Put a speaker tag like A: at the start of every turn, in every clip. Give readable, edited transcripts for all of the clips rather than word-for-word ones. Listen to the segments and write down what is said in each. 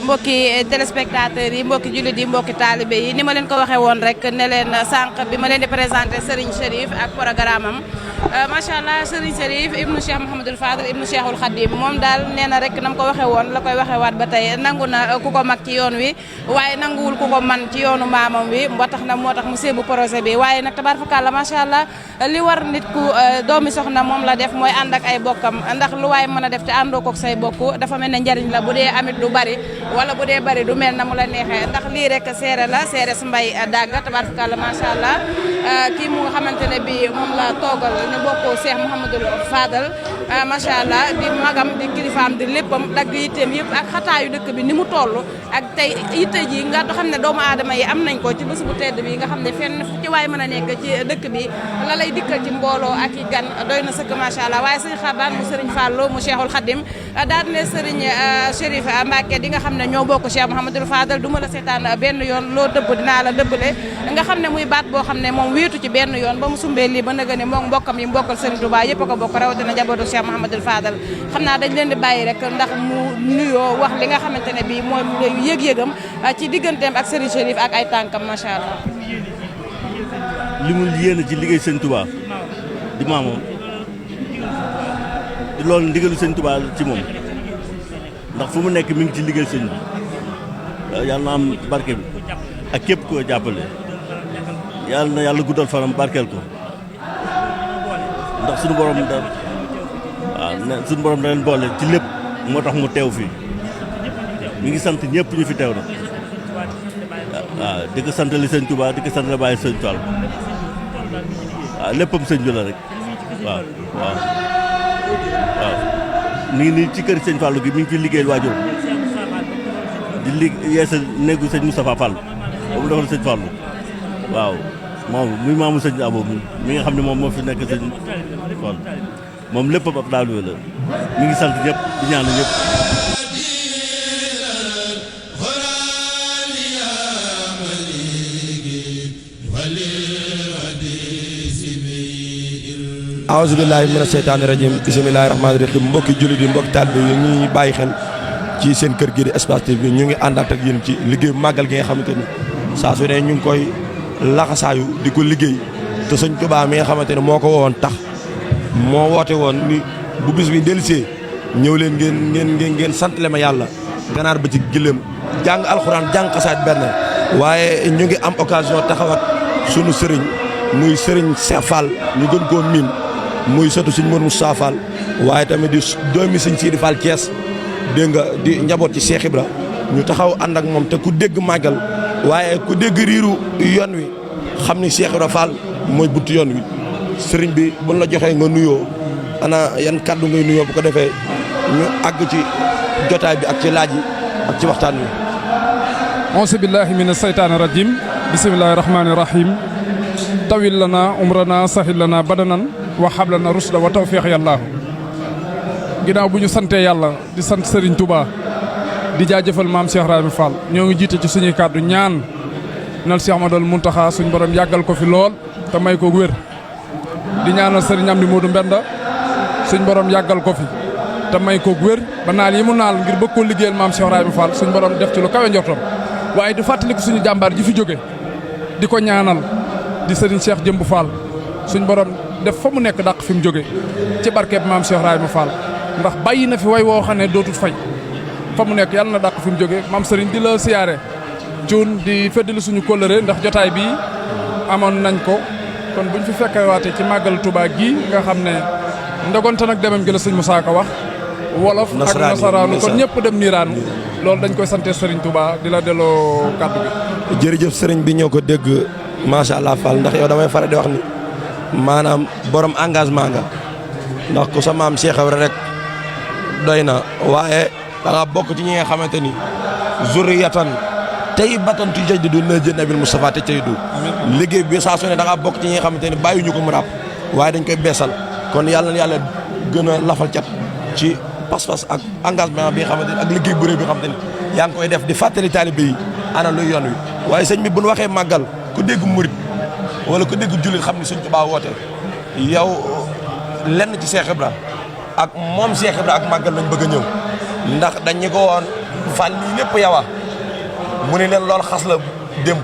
A: mbokki téléspectateurs yi mbokki jullit yi mbokki taalibe yi ni ma leen ko waxee woon rek ne leen sànq bi ma leen di présenté Serigne Chérif ak programme am macha allah Serigne Chérif ibnu Cheikh Mouhamadul Fadal ibnu Cheikhul Khadim moom daal nee na rek nam ko waxee woon la koy waxee waat ba tey nangu na ku ko mag ci yoon wi waaye nanguwul ku ko man ci yoonu maamam wi ba tax na moo tax mu séebu projet bi waaye nag tabaarkalla macha allah li war nit ku doomi soxna moom la def mooy ànd ak ay bokkam ndax lu waaye mën a def te àndoo koog say bokk dafa mel ne njariñ la bu dee amit lu bari wala bu dee bari du mel na mu la neexee ndax lii rek seere la seere su mbay dàgga tabaarkalla macha allah kii mu nga xamante ne bi moom la toogal ñu bokk Cheikh Mouhamadul Fadal macha allah di magam di kilifaam di léppam dagg yitteem yëpp ak xataayu dëkk bi ni mu toll ak tey yitte ji nga xam ne doomu aadama yi am nañ ko ci bés bu tedd bi nga xam ne fenn fu ci waay mën a nekk ci dëkk bi la lay dikkal ci mbooloo ak i gan doy na sëkk macha allah waaye sëñ Xabaan mu sëriñ Fallou mu Cheikhul Khadim daal ne sëriñ Chérif Mbacké di nga xam ne ñoo bokk Cheikh Mouhamadul Fadal du ma la seetaan benn yoon loo dëbb dinaa la dëbbale nga xam ne muy baat boo xam ne moom wéetu ci benn yoon ba mu sumbee lii ba nga ne moom mbokkam yi mbokkal sëriñ Touba yëpp a ko bokk rawatina njabootu Cheikh Mouhamadul Fadal xam naa dañ leen di bàyyi rek ndax mu nuyoo wax li nga xamante ne bii mooy yëg-yëgam ci digganteem ak sëriñ Chérif ak ay tànkam macha allah.
B: li mu yéene ci liggéey sëñ Touba di maamoom loolu ndigalu sëñ Touba ci moom ndax fu mu nekk mi ngi ci liggéey sëñ bi yàlla na am barke bi ak képp koo jàppale yàlla na yàlla guddal fanam barkeel ko ndax suñu borom da waaw suñu borom da leen boole ci lépp moo tax mu teew fii mi ngi sant ñëpp ñu fi teew na waaw di ko santali sëñ Touba di ko santali bàyyi sëñ Fall waaw léppam sëñ bi la rek waaw waaw waaw mi ngi nii ci kër sëñ Fallou gi mi ngi fi liggéeyal waajur di yeesal néegu sëñ Moustapha Fall ba mu defal sëñ Fallou waaw moom muy maamu sëñ Abo mi nga xam ne moom moo fi nekk sëñ Fall moom lépp ab daalu la mi ngi sant ñëpp di ñaan ñëpp.
C: aouzu billahi mina seytaani rajim bismillahi rahmaani rahim mbokki jullit yi mbokki taalibe yi ñuy bàyyi xel ci seen kër gi di Espace TV bi ñu ngi àndaat ak yéen ci liggéey màggal gi nga xamante ni saa su ne ñu ngi koy laxasaayu di ko liggéey te sëñ Tuubaa mi nga xamante ne moo ko woon tax moo woote woon ni bu bis bi dellusee ñëw leen ngeen santale ma yàlla ganaar ba ci gëléem jàng alxuraan jàng xasaat benn waaye ñu ngi am occasion taxaw ak sunu sëriñ muy sëriñ Cheikh Fall ñu gën koo miin muy sëtu sëñ Mor Moussa Fall waaye tamit di doomi sëñ Sidi Fall Thiès dégg nga di njaboot ci Cheikh Ibra ñu taxaw ànd ak moom te ku dégg màggal waaye ku dégg riiru yoon wi xam ni Cheikh Ibra Fall mooy buntu yoon wi sëriñ bi buñ la joxee nga nuyoo ana yan kàddu ngay nuyoo bu ko defee ñu àgg ci jotaay bi ak ci laaj yi ak ci waxtaan wi.
D: auzu billahi mina seytaani rajim bismillahi rahmaani rahim tawil lana umrana sahil lana badanan wa hablana rusda wa tawfiq yàllaahu ginnaaw bu ñu santee yàlla di sant Serigne Touba di jaajëfal maam Cheikh Ibrahima Fall ñoo ngi jiite ci suñuy kàddu ñaan nal Cheikh Ahmadou Mountakha suñ borom yàggal ko fi lool te may ko wér di ñaanal Serigne Amdi Modou Mbenda suñ borom yàggal ko fi te may ko wér ba naal yi mu naal ngir bëgg koo liggéeyal maam Cheikh Ibrahima Fall suñ borom def ci lu kawe njortam waaye di fàttaliku suñu jàmbaar ji fi jóge di ko ñaanal di Serigne Cheikh Jëmbu Fall suñ borom def fa mu nekk dàq fi mu jóge ci barkeeb maam Cheikh Ibrahima Fall ndax bàyyi na fi way woo xam ne dootul fay fa mu nekk yàlla na dàq fi mu jóge maam Serigne di la siyaare cuun di feddali suñu kóllëre ndax jotaay bi amoon nañ ko kon buñ fi fekkee waate ci màggal Touba gi nga xam ne ndogonte nag demam gi la sëñ Moussa Ka wax wolof ak nasaraanu kon ñëpp dem niiraanu loolu dañ koy sante Serigne Touba di la delloo kàddu gi.
C: jërëjëf sëriñ bi ñoo ko dégg macha allah Fall ndax yow damay faral di wax ni maanaam borom engagement nga ndax ku sa maam Cheikh Ibra rek doy na waaye da nga bokk ci ñi nga xamante ni zurriyatan tey batan tu jëj di du na jën nabil Moustapha te tey du liggéey bi saa su ne da nga bokk ci ñi nga xamante ni bàyyi ñu ko mu ràpp waaye dañ koy beesal kon yàlla na yàlla gën a lafal cat ci pas-pas ak engagement bi nga xamante ni ak liggéey bu rëy bi nga xamante ni yaa ngi koy def di fàttali taalibe yi ana luy yoon wi waaye sëñ bi bu ñu waxee màggal ku dégg murit wala ku dégg jullit xam ni Sëñ Tuubaa woote yow lenn ci Cheikh Ibra ak moom Cheikh Ibra ak màggal lañ bëgg a ñëw ndax dañ ñu ko woon fan lii lépp yawa mu ne leen loolu xas la démb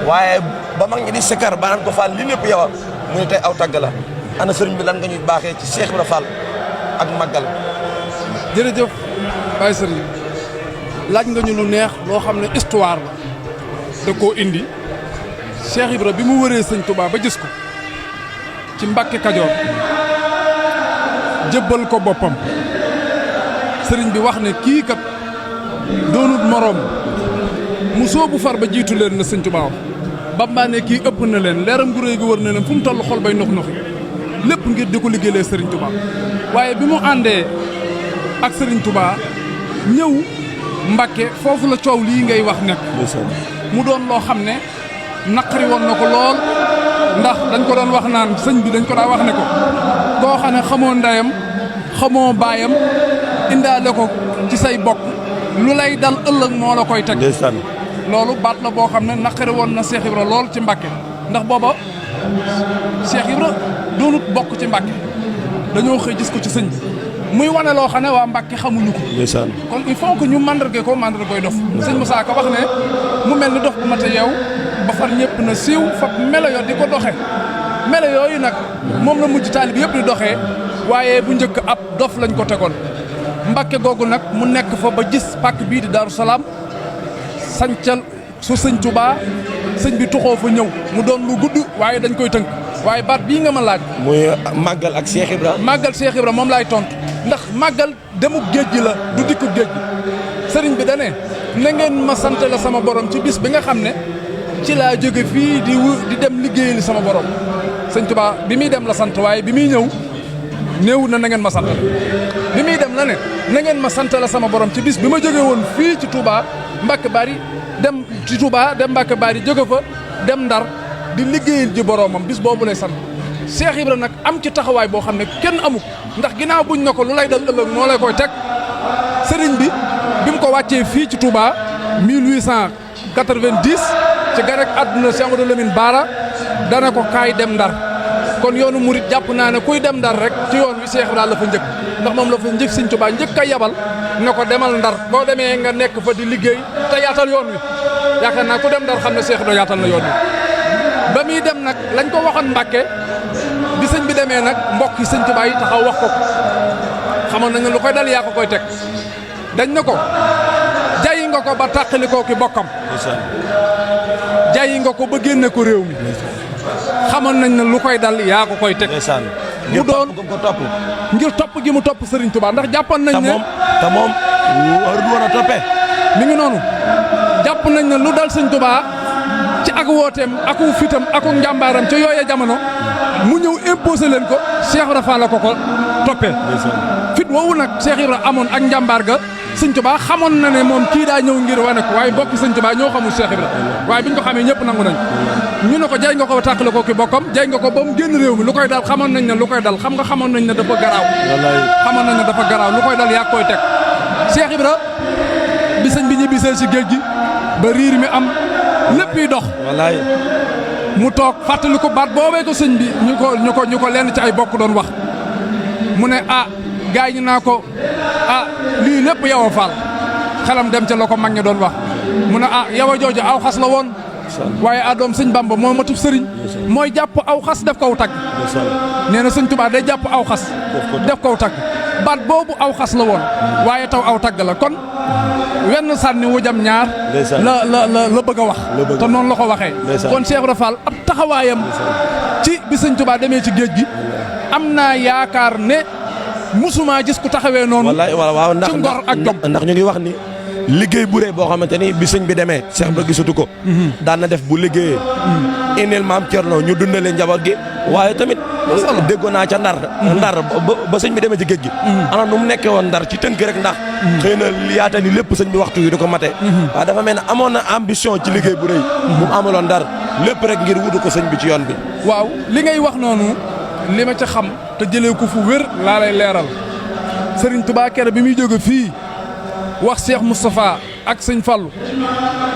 C: waaye ba mag ñi di sikkar ba naan ko Fall lii lépp yawa mu ne tey aw tagg la ana sëriñ bi lan nga ñuy baaxee ci Cheikh Ibra Fall ak màggal.
D: jërëjëf Baye Serigne laaj nga ñu lu neex loo xam ne histoire la da koo indi Cheikh Ibra bi mu wëree Sëñ Touba ba gis ko ci Mbàkke Kajoor jébbal ko boppam sëriñ bi wax ne kii kat doonut moroom mu soobu far ba jiitu leen na Sëñ Touba Bamba ne kii ëpp na leen leeram gu réy gi wër na leen fu mu toll xol bay nox noxi lépp ngir di ko liggéeyee Sëriñ Touba waaye bi mu àndee ak Sëriñ Touba ñëw Mbàkke foofu la coow lii ngay wax nekk mu doon loo xam ne naqari woon na ko lool ndax dañ ko doon wax naan sëñ bi dañ ko daa wax ne ko koo xam ne xamoo ndeyam xamoo baayam indaale ko ci say bokk lu lay dal ëllëg moo la koy teg loolu baat la boo xam ne naqari woon na Cheikh Ibra lool ci Mbàkke ndax booba Cheikh Ibra doonut bokk ci Mbàkke dañoo xëy gis ko ci sëñ bi muy wane loo xam ne waa Mbàkke xamuñu ko kon il faut que ñu mandarge ko mandargoy dof sëñ Moussa Ka wax ne mu mel ni dof bu mate yeew ba far ñëpp na siiw fab melo yo di ko doxe melo yooyu nag moom la mujj taalib yëpp di doxee waaye bu njëkk ab dof lañ ko tegoon Mbàkke googu nag mu nekk fa ba gis pàkk bii di Daaru Salaam sancal su Sëñ Tuubaa sëñ bi tuxoo fa ñëw mu doon lu gudd waaye dañ koy tënk waaye baat bii nga ma laaj
C: muy màggal ak Cheikh Ibra
D: màggal Cheikh Ibra moom laay tontu ndax màggal demuk géej gi la du dikku géej gi sëriñ bi da ne na ngeen ma sant la sama borom ci bis bi nga xam ne ci laa jóge fii di dem liggéeyali sama borom Sëñ Tuubaa bi muy dem la sant waaye bi muy ñëw néew na ngeen ma sant la bi muy dem la ne na ngeen ma sant la sama borom ci bis bi ma jóge woon fii ci Touba Mbàkke Bari dem ci Touba dem Mbàkke Bari jóge fa dem Ndar di liggéeyal ji boromam bis boobu lay sant Cheikh Ibra nag am ci taxawaay boo xam ne kenn amuk ndax ginnaaw buñ na ko lu lay dal ëllëg moo lay koy teg sëriñ bi bi mu ko wàccee fii ci Touba 1890 ci garek àdduna Cheikh Amadou Lamine Bara dana ko kaay dem Ndar kon yoonu murit jàpp naa ne kuy dem Ndar rek ci yoon wi Cheikh Ibra la fa njëkk ndax moom la fa njëkk Sëñ Touba njëkk a yabal ne ko demal Ndar boo demee nga nekk fa di liggéey te yaatal yoon wi yaakaar naa ku dem Ndar xam ne Cheikh Ibra yaatal na yoon wi ba muy dem nag lañ ko waxoon Mbàkke bi sëñ bi demee nag mbokk yi Sëñ Touba yi taxaw wax ko xamoon nañ ne lu koy dal yaa ko koy teg dañ ne ko jayi nga ko ba tàqali ko ki bokkam jayi nga ko ba génne ko réew mi xamoon nañ ne lu koy dal yaa ko koy teg mu doon ngir topp gi mu topp Serigne Touba ndax jàppoon nañ ne
C: te moom war du woon a toppee
D: mi ngi noonu jàpp nañ ne lu dal Sëñ Touba ci ak wooteem aku fitam aku njàmbaaram ca yooya jamono mu ñëw imposé leen ko Cheikh Ibra Fall la ko toppee fit woowu nag Cheikh Ibra amoon ak njàmbaar ga Sëñ Touba xamoon na ne moom kii daa ñëw ngir wane ko waaye mbokki Sëñ Touba ñoo xamul Cheikh Ibra waaye biñ ko xamee ñëpp nangu nañ ñu ne ko jay nga ko ba tàqale ko ki bokkam jay nga ko ba mu génn réew mi lu koy dal xamoon nañ ne lu koy dal xam nga xamoon nañ ne dafa garaaw xamoon nañ ne dafa garaaw lu koy dal yaa koy teg Cheikh Ibra bi sëñ bi ñibbisee si géej gi ba riir mi am lépp yi dox mu toog fàttali ko baat boobee ko sëñ bi ñu ko lenn ci ay bokk doon wax mu ne gaay ñi naa ko lii lépp yow a Fall xelam dem ca la ko mag ñi doon wax mu ne yow a jooju aw xas la woon waaye doom sëñ Bamba moo matub sëriñ mooy jàpp aw xas def kaw tagg nee na Sëñ Tuubaa day jàpp aw xas def kaw tagg baat boobu aw xas la woon waaye taw aw tagg la kon wenn sànni wu jam ñaar la bëgg a wax te noonu la ko waxee kon Cheikh Ibra Fall ab taxawaayam ci bi Sëñ Tuubaa demee ci géej gi am naa yaakaar ne musuma gis ku taxawee noonu
C: waaw
D: ci ngor ak jom
C: ndax ñu ngi wax ni liggéey bu rëy boo xamante ni bi sëñ bi demee Cheikh Ibra gisatu ko daan na def bu liggéeyee indil maam Cerno ñu dundalee njaboot gi waaye tamit déggoon naa ca ndar ba sëñ bi demee ci géej gi ana nu mu nekkee woon ndar ci tënk rek ndax xëy na yaata ni lépp sëñ bi waxtu yi du ko mate waaye dafa mel ne amoon na ambition ci liggéey bu rëy bu mu amaloon ndar lépp rek ngir wutu ko sëñ bi ci yoon bi waaw
D: li ngay wax noonu li ma ca xam te jëlee ko fu wér laa lay leeral Serigne Touba kere bi muy jóge fii wax Cheikh Moustapha ak sëñ Fallou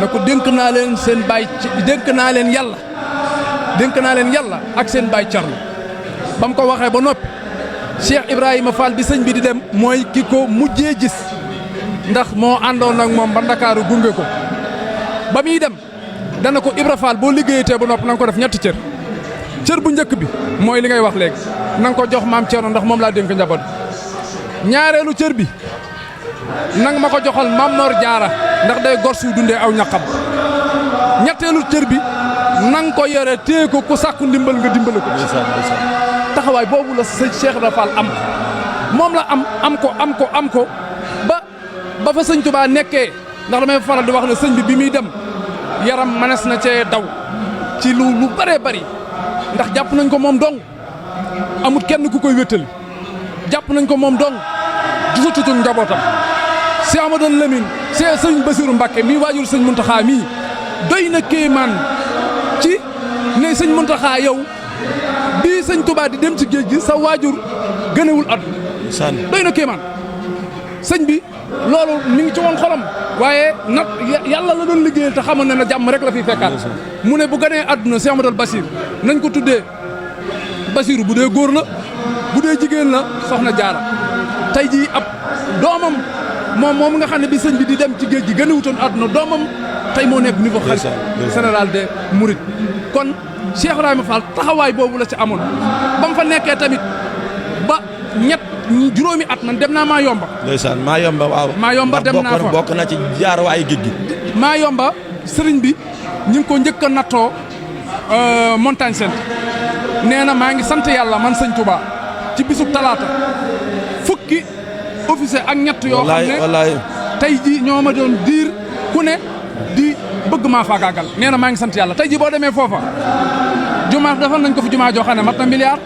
D: na ko dénk naa leen seen baay dénk naa leen yàlla ak seen baay Thierno ba mu ko waxee ba noppi Cheikh Ibrahima Fall bi sëñ bi di dem mooy ki ko mujjee gis ndax moo àndoon ak moom ba Ndakaaru gunge ko ba muy dem dana ko Ibra Fall boo liggéeyatee ba noppi na nga ko def ñetti cër bu njëkk bi mooy li ngay wax léegi na nga ko jox maam Thierno ndax moom laa dénk njaboot ñaareelu cër bi nang ma ko joxal Maam Mor Jaara ndax day gor su dundee aw ñaqam ñetteelu cër bi nang ko yore téye ko ku sàkku ndimbal nga dimbale ko taxawaay boobu la sëñ Cheikh Ibra Fall am moom la am ko ba fa sëñ Touba nekkee ndax damay faral di wax ne sëñ bi muy dem yaram manes na cee daw ci lu bëree bëri ndax jàpp nañ ko moom dong amut kenn ku koy wéttali jàpp nañ ko moom dong gisatutu njabootam si Amadou Lamine si sëñ Bassirou Mbacké mii waajur sëñ Muntaxa mii doy na kéemaan ci ne sëñ Muntaxa yow bii sëñ Touba di dem ci géej gi sa waajur gënewul at doy na kéemaan sëñ bi loolu mi ngi ci woon xolam waaye nag yàlla la doon liggéeyal te xamoon na jàmm rek la fiy fekkaat mu ne bu gënee àdduna si Amadou Bassir nañ ko tuddee Bassirou bu dee góor la bu dee jigéen la soxna Jaara tey jii ab doomam moom nga xam ne bi sëñ bi di dem ci géej gi gën a wutoon àdduna doomam tey moo nekk niveau xalifa général des Mourides kon Cheikh Ibrahima Fall taxawaay boobu la ci amoon ba mu fa nekkee tamit ba juróomi at man dem naa maa yomba
C: ndeysaan maa yomba waaw
D: maa yomba dem naa fa
C: bokk na ci jaar waaye géej gi
D: maa yomba sëriñ bi ñu ngi ko njëkk a nattoo montagne sainte nee na maa ngi sant yàlla man sëñ Touba ci bisub talaata fukki officier ak ñett yoo xam ne tey ji ñoo ma doon diir ku ne di bëgg maa faagaagal nee na maa ngi sant yàlla tey ji boo demee foofa jumaa defal nañ ko fi jumaa joo xam ne mat na milliard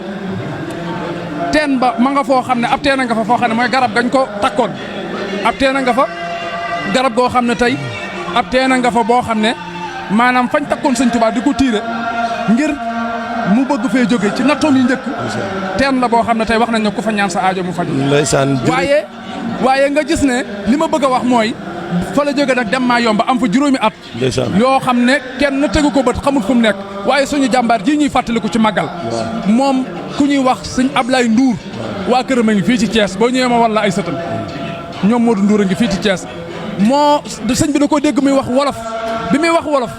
D: teen ba ma nga foo xam ne ab teen a nga fa foo xam ne mooy garab gañ ko takkoon ab teen a nga fa garab goo xam ne tey ab teen a nga fa boo xam ne maanaam fañ takkoon sëñ Touba di ko tiire ngir mu bëgg fee jóge ci nattoom yi njëkk teen la boo xam ne tey wax nañ ne ku fa ñaan sa aajo mu faj waaye nga gis ne li ma bëgg a wax mooy fa la jóge nag dem maa yomba am fa juróomi at yoo xam ne kenn tegu ko bët xamul fu mu nekk waaye suñu jàmbaar ji ñuy fàttaliku ci màggal moom ku ñuy wax sëñ Ablaye Ndour waa këram a ngi fii ci Thiès boo ñëwee ma walla ay sëtam ñoom Modou Ndour a ngi fii ci Thiès moo sëñ bi da ko dégg muy wax wolof bi muy wax wolof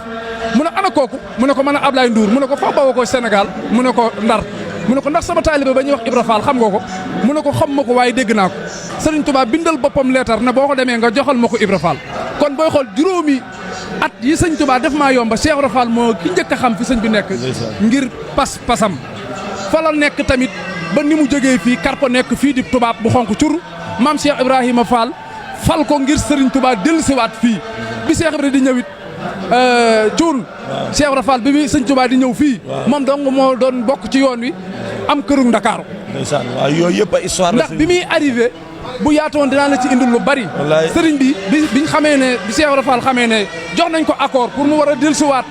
D: mu ne ana kooku mu ne ko mën a Ablaye Ndour mu ne ko foo bawoo ko Sénégal mu ne ko Ndar mu ne ko ndax sama taalibe ba ñuy wax Ibra Fall xam nga ko mu ne ko xam ma ko waaye dégg naa ko Sëriñ Tuubaa bindal boppam leetar ne boo ko demee nga joxal ma ko Ibra Fall kon booy xool juróomi at yi sëñ Tuubaa def maa yomba Cheikh Ibra Fall moo ki njëkk a xam fi sëñ bi nekk ngir pasam fa la nekk tamit ba ni mu jógee fii karpo nekk fii di tubaab bu xonk cur maam Cheikh Ibrahima Fall fal ko ngir Sëriñ Tuubaa dellusiwaat fii bi Cheikh Ibra di ñëwit cuun Cheikh Ibra Fall bi sëñ Tuubaa di ñëw fii moom dong moo doon bokk ci yoon wi am këru Ndakaaru
C: ndeysaan waaw yooyu yëpp histoire
D: ndax bi muy arrivé bu yaatoon dinaa la ci indil lu bari sëriñ bi biñ xamee ne bi Cheikh Ibra Fall xamee ne jox nañ ko accord pour mu war a dellusiwaat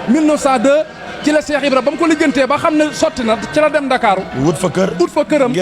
D: 1902 ci la Cheikh Ibra ba mu ko lijjantee ba xam ne sotti na ci la dem Ndakaaru wut fa këram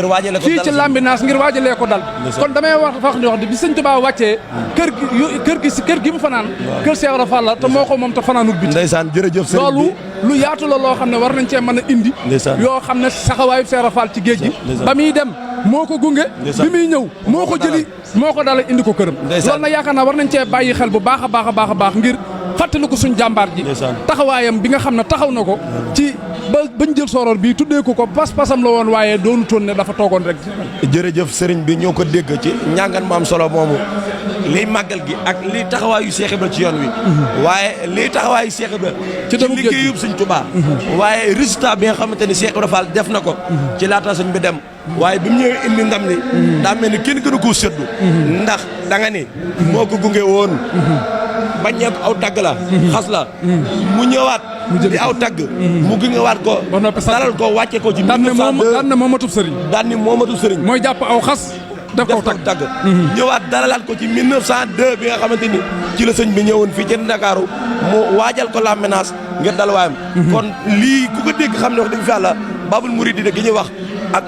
D: fii ci Lambinaas ngir waajalee ko dal kon damay wax bi sëñ Tuubaa wàccee kër gi mu fanaan kër Cheikh Ibra Fall la te moo ko moom te fanaanul biti
C: ndeysaan jërëjëf sëriñ bi
D: loolu lu yaatu la loo xam ne war nañ cee mën a indi yoo xam ne saxawaayu Cheikh Ibra Fall ci géej gi ba muy dem moo ko gunge bi muy ñëw moo ko jëli moo ko dala indi ko këram loolu na yaakaar naa war nañ cee bàyyi xel bu baax a baax a baax a baax ngir fàttali ko suñ jàmbaar ji taxawaayam bi nga xam ne taxaw na ko ci bañ jël sooroor bii tuddee ko pas-pasam la woon waaye doonu toon ne dafa toogoon rek
C: jërëjëf sëriñ bi ñoo ko dégg ci njàngan mu am solo moomu liy màggal gi ak liy taxawaayu Cheikh Ibra ci yoon wi waaye liy taxawaayu Cheikh Ibra ci liggéeyub sëñ Tuubaa waaye résultat bi nga xamante ni Cheikh Ibra Fall def na ko ci laata sëñ bi dem waaye bi mu ñëwee indi ndam ni daa mel ni kenn gënu koo seddu ndax da nga ni moo ko gunge woon baññee ko aw tagg la xas la mu ñëwaat di aw tagg mu gungewaat ko dalal ko wàcce ko ci 1902
D: daan na moomatub sëriñ mooy jàpp aw xas def ko tagg
C: ñëwaat dalalaat ko ci 1902 bi nga xamante ni ci la sëñ bi ñëwoon fii ci Ndakaaru mu waajal ko la menace ngir dal waayam kon lii ku ko dégg xam ne wax dëgg fi Yàlla Babul Mouridina gi ñuy wax ak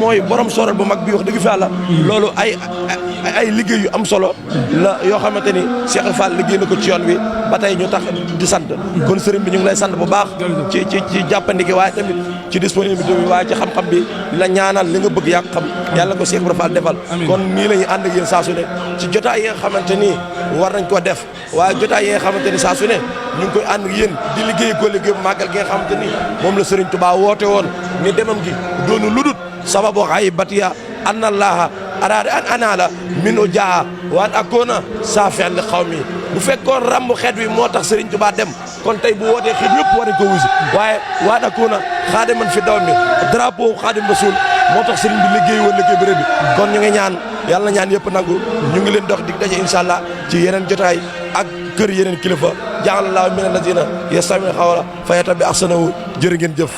C: mooy borom sorol bu mag bi wax dëgg fa yàlla loolu ay liggéey yu am solo la yoo xamante ni Cheikh Fall liggéey na ko ci yoon wi ba tey ñu tax di sant kon sëriñ bi ñu ngi lay sant bu baax ci jàppandi gi waaye tamit ci disponibilité bi waaye ci xam-xam bi la ñaanal li nga bëgg yaa xam yàlla ko Cheikh Fall defal kon nii la ñuy ànd ak yéen saa su ne ci jotaay yi nga xamante ni war nañ koo def waaye jotaay yi nga xamante ni saa su ne ñu ngi koy ànd ak yéen di liggéey ko liggéey bu màggal gi nga xamante ni moom la Sëriñ Tuubaa woote woon ni demam gi doonu ludut sababu xay batiya annallaha araada an anaala minu jaa waan akoona saafeen li xaw mi bu fekkoon rambu xeet wi moo tax Serigne Touba dem kon tey bu wootee xeet yëpp war nañ ko wusi waaye waan akoona xaadiman fi daw mi drapeau xaadim rasul moo tax Serigne bi liggéey woon liggéey bërëb bi kon ñu ngi ñaan yàlla ñaan yëpp nangu ñu ngi leen dox dig daje incha allah ci yeneen jotaay ak kër yeneen kilifa ja'alallahu mina lazina yastami'una qawla fa yattabi'una ahsanahu jërë ngeen jëf